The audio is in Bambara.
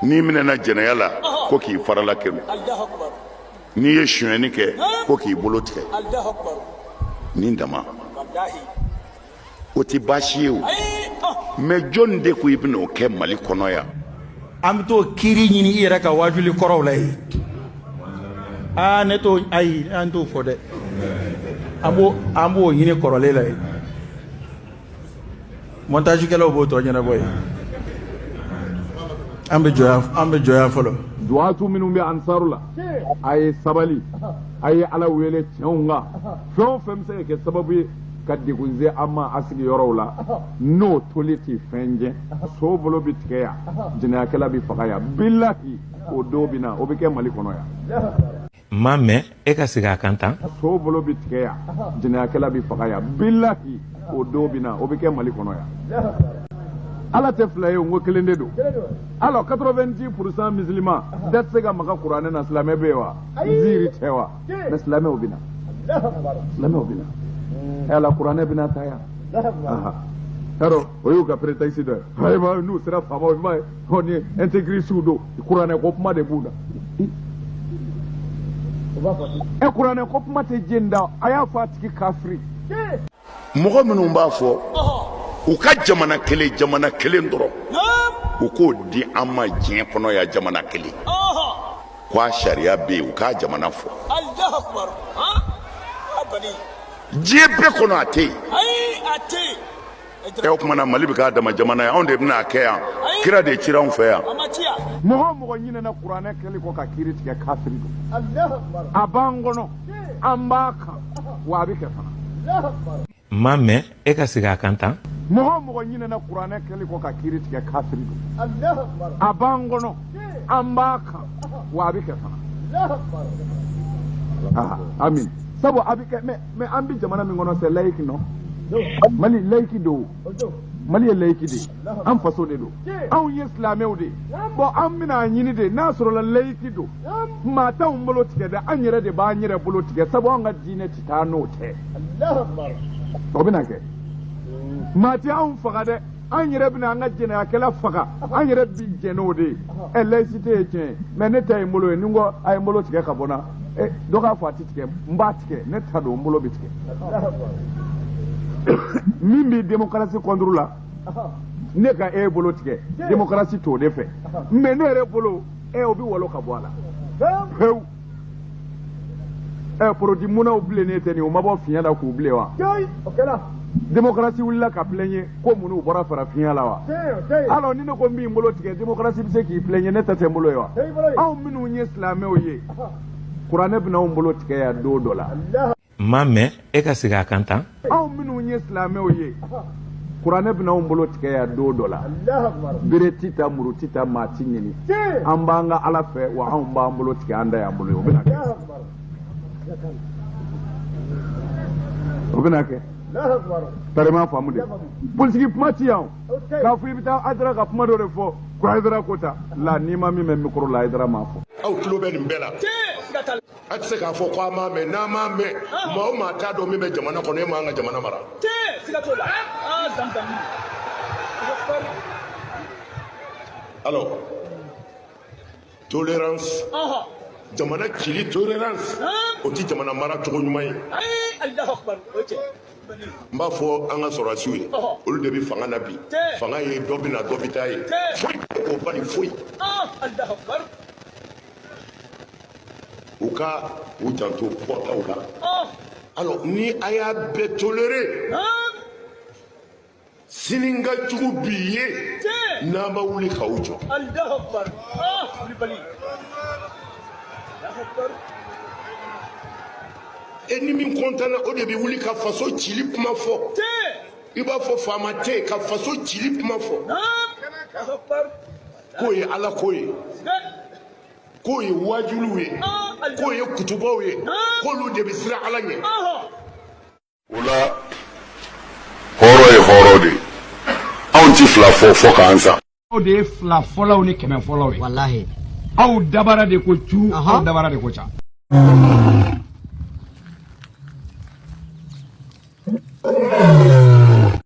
N'i minɛna jɛnɛya la, ko k'i farala kɛnu. N'i ye sonyɛni kɛ, ko k'i bolo tigɛ. Nin dama, o tɛ baasi ye o, mais jɔn de ko i bɛna o kɛ Mali kɔnɔ yan? An bɛ t'o kiiri ɲini i yɛrɛ ka wajuli kɔrɔw la yen. Aa, ne t'o, ayi, an t'o fɔ dɛ. An b'o ɲini kɔrɔlen la yen. Montage kɛlaw b'o tɔ ɲɛnabɔ yen. An bɛ jɔ yan, an bɛ jɔ yan fɔlɔ. Duwatu minnu bɛ ansaru la, a ye sabali, a ye Ala wele tiɲɛw kan. Fɛn o fɛn bɛ se ka kɛ sababu ye ka degun se an ma a sigiyɔrɔw la, n'o toli tɛ fɛn jɛ. So bolo bɛ tigɛ yan, jɛnɛyakɛla bɛ faga yan. Bilahi, o don bɛ na, o bɛ kɛ Mali kɔnɔ yan. N m'a mɛn, e ka segin a kan tan. So bolo bɛ tigɛ yan, jɛnɛyakɛla bɛ faga yan. Bilahi, o don bɛ na, o bɛ kɛ Mali kɔnɔ yan. Ala tɛ fila ye, n ko kelen de don. Alors 90% musulman da tɛ se ka maga kuranɛ na. Silamɛ bɛ yen wa? Ziiri tɛ wa? Mais silamɛw bɛ na, silamɛw bɛ na. Ala kuranɛ bɛ na ta yan yarɔ, o y'u ka prétexte dɔ ye. Ayiwa, n'u sera faamaw, i b'a ye ɔ, ni intégriste don, kuranɛ ko kuma de b'u da. Ɛ, kuranɛ ko kuma tɛ jɛn da, a y'a fɔ a tigi kafiri. Mɔgɔ minnu b'a fɔ u ka jamana kelen, jamana kelen dɔrɔn, u k'o di an ma diɲɛ kɔnɔ yan, jamana kelen ko a sariya bɛ yen, u k'a jamana fɔ diɲɛ bɛɛ kɔnɔ, a tɛ yen. Ɛ, o tuma na Mali bɛ k'a dama jamana ye, anw de bɛna a kɛ yan? Kira de cira anw fɛ yan. Mɔgɔ o mɔgɔ ɲinɛna kuranɛ kɛli kɔ ka kiiri tigɛ, kafiri don. A b'an kɔnɔ, an b'a kan wa, a bɛ kɛ fana. N m'a mɛn, e ka segin a kan tan. Mɔgɔ o mɔgɔ ɲinɛna kuranɛ kɛli kɔ ka kiiri tigɛ, kafiri don. A b'an kɔnɔ, an b'a kan wa, a bɛ kɛ fana. Amin. Sabu a bɛ kɛ, mais an bɛ jamana min kɔnɔ, c'est laïque, non? Mali laïque don, Mali ye laïque de ye, an faso de don, anw ye silamɛw de ye. Bon, an bɛna a ɲini de, n'a sɔrɔla laïque don, maa t'anw bolo tigɛ dɛ, an yɛrɛ de b'an yɛrɛ bolo tigɛ, sabu an ka diinɛ tɛ taa n'o tɛ. O bɛna kɛ, maa tɛ anw faga dɛ, an yɛrɛ bɛna an ka jɛnɛyakɛla faga, an yɛrɛ bi jɛn n'o de ye. Ɛ, laïcité ye tiɲɛ ye, mais ne ta ye n bolo ye. Ni n ko a ye n bolo tigɛ ka bɔ n na, ɛ, dɔ k'a fɔ a tɛ tigɛ, n b'a tigɛ, ne ta don, n bolo bɛ tigɛ. Min bɛ démocratie contre la, ne ka e bolo tigɛ, démocratie t'o de fɛ, mais ne yɛrɛ bolo, ɛ, o bɛ walo ka bɔ a la pewu. Ɛ, produit munnaw bilennen tɛ nin, o ma bɔ fiɲɛ la k'u bilen wa? Démocratie wulila ka plaigner ko minnu bɔra farafinya la wa? Alors ni ne ko n b'i bolo tigɛ, démocratie bɛ se k'i plaigner, ne ta tɛ n bolo ye wa? Anw minnu ye silamɛw ye, kuranɛ bɛna anw bolo tigɛ yan don dɔ la. N m'a mɛn, e ka segin a kan tan. Anw minnu ye silamɛw ye, kuranɛ bɛna anw bolo tigɛ yan don dɔ la. Bere ti ta, muru ti ta, maa ti ɲini, an b'an ka Ala fɛ wa, anw b'an bolo tigɛ, an da y'an bolo ye. O bɛna kɛ, o bɛna kɛ. Tarima faamu de, politiki kuma ti yan k'a fɔ i bɛ taa Hayidara ka kuma dɔ de fɔ ko Hayidara ko ta la, n'i ma min mɛn micro la, Hayidara m'a fɔ. Aw tulo bɛ nin bɛɛ la, a tɛ se k'a fɔ ko an m'a mɛn. N'an m'a mɛn, maa o maa t'a dɔn min bɛ jamana kɔnɔ, e m'an ka jamana mara. Alors, tolérance, jamana cili tolérance, o tɛ jamana mara cogo ɲuman ye. N b'a fɔ an ka sɔrɔdasiw ye, olu de bɛ fanga na bi. Fanga ye dɔ bɛ na, dɔ bɛ taa ye, foyi tɛ k'o bali, foyi. U ka u janto fɔtaw la. Alors, ni a y'a bɛɛ toléré, sini ka jugu bi ye n'a ma wuli k'aw jɔ. E ni min kɔntanna, o de bɛ wuli ka faso cili kuma fɔ. I b'a fɔ faama tɛ yen ka faso cili kuma fɔ, k'o ye Ala ko ye, k'o ye wajuliw ye, k'o ye kutubaw ye, k'olu de bɛ siran Ala ɲɛ. O la, hɔrɔn ye hɔrɔn de ye, anw ti fila fɔ fɔ k'an sa. Aw de ye fila fɔlaw ni kɛmɛ fɔlaw ye. Walahi. Aw dabara de ko cu, aw dabara de ko ca.